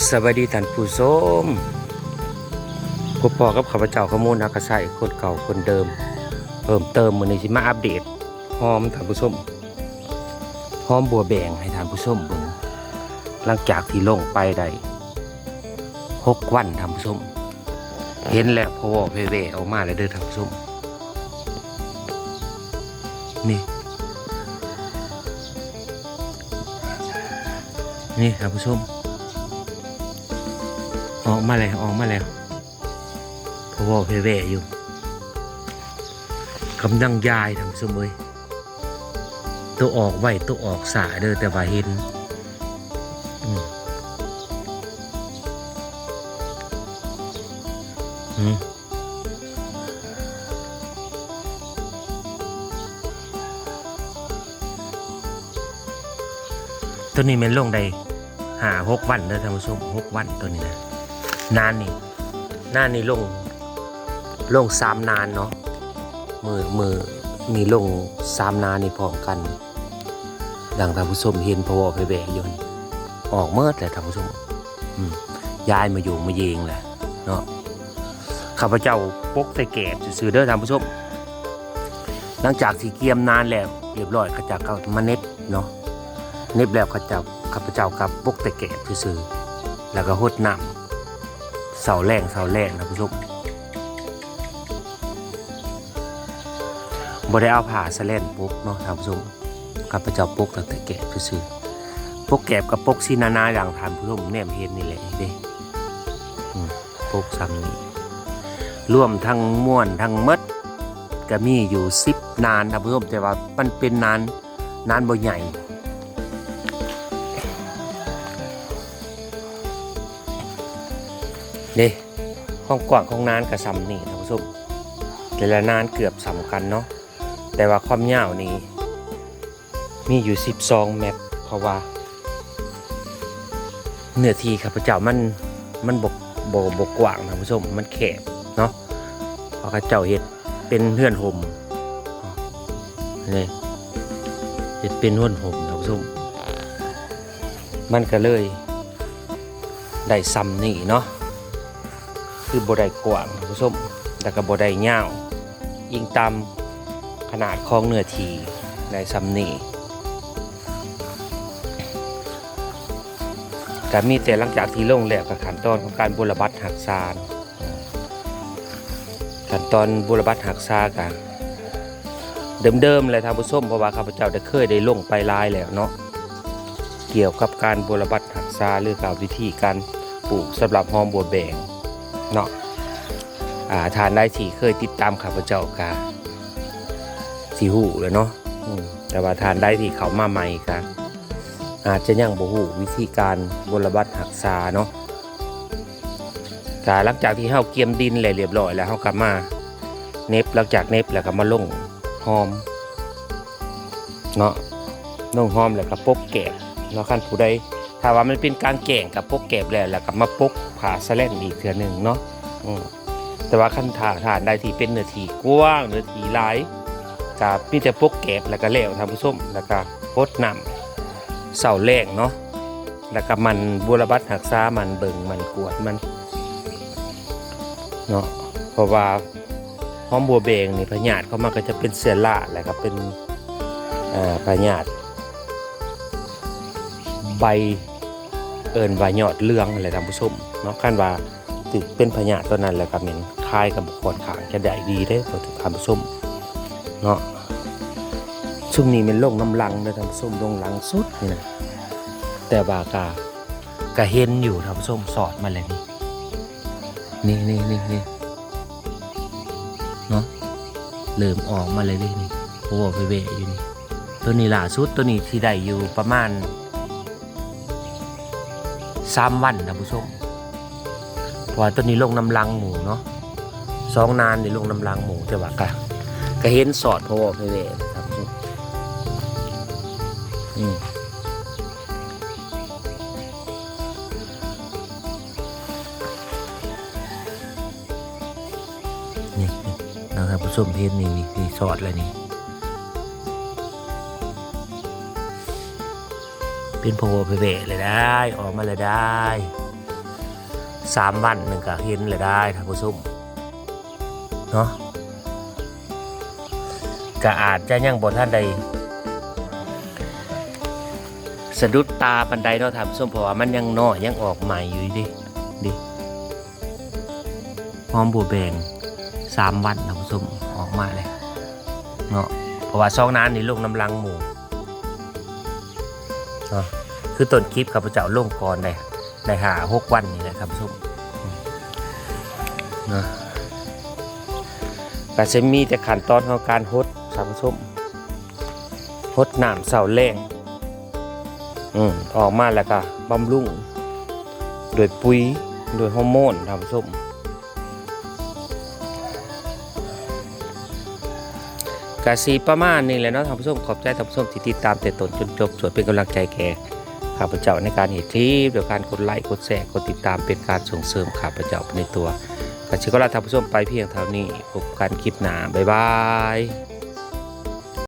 ສະບາຍດີທ່ານຜູ້ຊົມ, ພົບພໍ້ກັບຂ້າພະເຈົ້າ ຂະມູນ ອາກາໄຊ ຄົນເກົ່າຄົນເດີມ ເພີ່ມເຕີມ. ມື້ນີ້ຊິມາອັບເດດຫອມທ່ານຜູ້ຊົມ, ຫອມບົວແບງໃຫ້ທ່ານຜູ້ຊົມເບິ່ງ. ຫຼັງຈາກທີ່ລົງໄປໄດ້ຫົກວັນທ່ານຜູ້ຊົມ, ເຫັນແລ້ວ ເພາະວ່າແວ່ໆອອກມາແລ້ວເດີທ່ານຜູ້ຊົມ. ນີ້ ນີ້ທ່ານຜູ້ຊົມ, ອອກມາແລ້ວ ອອກມາແລ້ວ ເພາະວ່າແວ່ໆຢູ່, ກຳລັງຢາຍທ່ານຜູ້ຊົມເອີຍ. ໂຕອອກໄວ ໂຕອອກຊ້າເດີ ແຕ່ວ່າເຫັນ. ອືມ ອືມ ໂຕນີ້ແມ່ນລົງໄດ້ຫ້າຫົກວັນເດີທ່ານຜູ້ຊົມ, ຫົກວັນໂຕນີ້ນະ. ນານນີ້ ນານນີ້ລົງ ລົງສາມນານເນາະ, ມື້ ມື້ນີ້ລົງສາມນານນີ້ພ້ອມກັນ. ດັ່ງທ່ານຜູ້ຊົມເຫັນ ເພາະວ່າແວ່ໆຢູ່ ອອກໝົດແລ້ວທ່ານຜູ້ຊົມ. ອືມ ຍ້າຍມາຢູ່ມາເຢງແລ້ວເນາະ. ຂ້າພະເຈົ້າປົກແຕ່ແກບຊື່ໆເດີທ່ານຜູ້ຊົມ. ຫຼັງຈາກທີ່ກຽມນານແລ້ວຮຽບຮ້ອຍ ເຂົາເຈົ້າກໍມາເໜັບເນາະ, ເໜັບແລ້ວເຂົາເຈົ້າ ຂ້າພະເຈົ້າກໍປົກແຕ່ແກບຊື່ໆ ແລ້ວກໍຫົດນ້ຳເຊົ້າແລງ ເຊົ້າແລງທ່ານຜູ້ຊົມ. ບໍ່ໄດ້ເອົາຜ້າສະແລນປົກເນາະທ່ານຜູ້ຊົມ, ຂ້າພະເຈົ້າປົກຕັ້ງແຕ່ແກບຊື່ໆ. ປົກແກບກັບປົກຊີ້ນານາ ຢ່າງທ່ານຜູ້ຊົມແນມເຫັນນີ້ແຫຼະເດ້. ອືມ ປົກສ່ຳນີ້ ລວມທັງມວນທັງໝົດກໍມີຢູ່ສິບນານທ່ານຜູ້ຊົມ, ແຕ່ວ່າມັນເປັນນານ ນານບໍ່ໃຫຍ່ເດ້. ຄວາມກວ້າງຂອງນານກໍສ່ຳນີ້ທ່ານຜູ້ຊົມ, ແຕ່ລະນານເກືອບສ່ຳກັນເນາະ, ແຕ່ວ່າຄວາມຍາວນີ້ມີຢູ່ສິບສອງແມັດ, ເພາະວ່າເນື້ອທີ່ຂ້າພະເຈົ້າມັນ ມັນບໍ່ ບໍ່ ບໍ່ກວ້າງທ່ານຜູ້ຊົມ, ມັນແຄບເນາະ, ເພາະເຂົາເຈົ້າເຮັດ ເປັນເຮືອນຮົ່ມ ນີ້ ເຮັດເປັນເຮືອນຮົ່ມທ່ານຜູ້ຊົມ, ມັນກໍເລີຍໄດ້ສ່ຳນີ້ເນາະ, ຄືບໍ່ໄດ້ກວ້າງທ່ານຜູ້ຊົມ ແລ້ວກໍບໍ່ໄດ້ຍາວ, ອີງຕາມຂະໜາດຂອງເນື້ອທີ່ໄດ້ສ່ຳນີ້. ກໍມີແຕ່ຫຼັງຈາກທີ່ລົງແລ້ວ ກໍຂັ້ນຕອນຂອງການບົວລະບັດຮັກສາ ຂັ້ນຕອນບົວລະບັດຮັກສາກະເດີມໆແຫຼະທ່ານຜູ້ຊົມ, ເພາະວ່າຂ້າພະເຈົ້າໄດ້ເຄີຍໄດ້ລົງໄປຫຼາຍແລ້ວເນາະ ກ່ຽວກັບການບົວລະບັດຮັກສາ ຫຼືກະວິທີການປູກສຳລັບຫອມບົວແບງເນາະ. ອາ ທ່ານໃດທີ່ເຄີຍຕິດຕາມຂ້າພະເຈົ້າກະຊິຮູ້ແລ້ວເນາະ, ອືມ ແຕ່ວ່າທ່ານໃດທີ່ເຂົ້າມາໃໝ່ກະອາດຈະຍັງບໍ່ຮູ້ວິທີການບົວລະບັດຮັກສາເນາະ. ກະຫຼັງຈາກທີ່ເຮົາກຽມດິນແລ້ວຮຽບຮ້ອຍແລ້ວ ເຮົາກໍມາເໜັບ, ຫຼັງຈາກເໜັບແລ້ວກໍມາລົງຫອມເນາະ, ລົງຫອມແລ້ວກໍປົກແກບເນາະ. ຄັນຜູ້ໃດ ຖ້າວ່າມັນເປັນກາງແຈ້ງກໍປົກແກບແລ້ວ ແລ້ວກໍມາປົກຜ້າສະແລນອີກເທື່ອໜຶ່ງເນາະ. ອືມ ແຕ່ວ່າຄັນຖ້າທ່ານໃດທີ່ເປັນເນື້ອທີ່ກວ້າງ ເນື້ອທີ່ຫຼາຍ ກໍມີແຕ່ປົກແກບແລ້ວກໍແລ້ວທ່ານຜູ້ຊົມ, ແລ້ວກໍຫົດນ້ຳເຊົ້າແລງເນາະ. ແລ້ວກໍໝັ່ນບົວລະບັດຮັກສາ ໝັ່ນເບິ່ງ ໝັ່ນກວດມັນເນາະ, ເພາະວ່າຫອມບົວແບງນີ້ ພະຍາດຂອງມັນກໍຈະເປັນເຊື້ອລາ ແລ້ວກໍເປັນ ເອີ ພະຍາດໃບ ເອີ້ນວ່າຍອດເຫຼືອງຫັ້ນແຫຼະທ່ານຜູ້ຊົມເນາະ. ຄັນວ່າຖືກເປັນພະຍາດຕົວນັ້ນ ແລ້ວກໍແມ່ນຂາຍກໍບໍ່ຄ່ອນຂ້າງຈະໄດ້ດີເດ້ທ່ານຜູ້ຊົມເນາະ. ຊຸມນີ້ແມ່ນລົງນຳຫຼັງເດີທ່ານຜູ້ຊົມ, ລົງຫຼັງສຸດນີ້ນະ, ແຕ່ວ່າກໍ ກະເຫັນຢູ່ທ່ານຜູ້ຊົມ, ສອດມາແລ້ວນີ້ ນີ້ໆເນາະ, ເລີ່ມອອກມາແລ້ວເດ້ນີ້. ໂອ້ ແວ່ໆຢູ່ນີ້, ຕົວນີ້ລ່າສຸດ ຕົວນີ້ຊິໄດ້ຢູ່ປະມານສາມວັນທ່ານຜູ້ຊົມ, ເພາະວ່າຕົວນີ້ລົງນຳຫຼັງໝູ່ເນາະ. ສອງນານນີ້ລົງນຳຫຼັງໝູ່, ແຕ່ວ່າກະ ກະເຫັນສອດ ເພາະວ່າແວ່ໆ ທ່ານຜູ້ຊົມ. ອືມ ນີ້ ເນາະ ທ່ານຜູ້ຊົມເຫັນນີ້ ນີ້ ນີ້ສອດແລ້ວນີ້ ເປັນໂພແວ່ໆເລີຍໄດ໋ ອອກມາແລ້ວໄດ໋. ສາມວັນໜຶ່ງກະເຫັນແລ້ວໄດ໋ທ່ານຜູ້ຊົມເນາະ ກະອາດຈະຍັງບໍ່ທັນໄດ້ສະດຸດຕາປານໃດເນາະທ່ານຜູ້ຊົມ ເພາະວ່າມັນຍັງນ້ອຍ ຍັງອອກໃໝ່ຢູ່ເດ້ ເດ້ ຫອມບົວແບງ ສາມວັນທ່ານຜູ້ຊົມ ອອກມາເລີຍເນາະ ເພາະວ່າຊອງນານນີ້ລົງນຳຫຼັງໝູ່ເນາະ ຄືຕົ້ນຄລິບຂ້າພະເຈົ້າລົງກ່ອນໄດ້ ໄດ້ຫ້າຫົກວັນນີ້ແຫຼະທ່ານຜູ້ຊົມເນາະ ກະຊິມີແຕ່ຂັ້ນຕອນຂອງການຫົດທ່ານຜູ້ຊົມ ຫົດນ້ຳເຊົ້າແລງ ອືມ ອອກມາແລ້ວກະບຳລຸງດ້ວຍປຸ໋ຍ ດ້ວຍຮໍໂມນທ່ານຜູ້ຊົມ ກະຊິປະມານນີ້ແຫຼະເນາະທ່ານຜູ້ຊົມ ຂອບໃຈທ່ານຜູ້ຊົມທີ່ຕິດຕາມແຕ່ຕົ້ນຈົນຈົບ ຊ່ວຍເປັນກຳລັງໃຈແກ່ຂ້າພະເຈົ້າໃນການເຮັດຄລິບ ດ້ວຍການກົດໄລ ກົດແຊ ກົດຕິດຕາມ ເປັນການສົ່ງເສີມຂ້າພະເຈົ້າໄປໃນຕົວ ກະຊິຂໍລາທ່ານຜູ້ຊົມໄປພຽງເທົ່ານີ້ ພົບກັນຄລິບໜ້າ ບາຍບາຍ.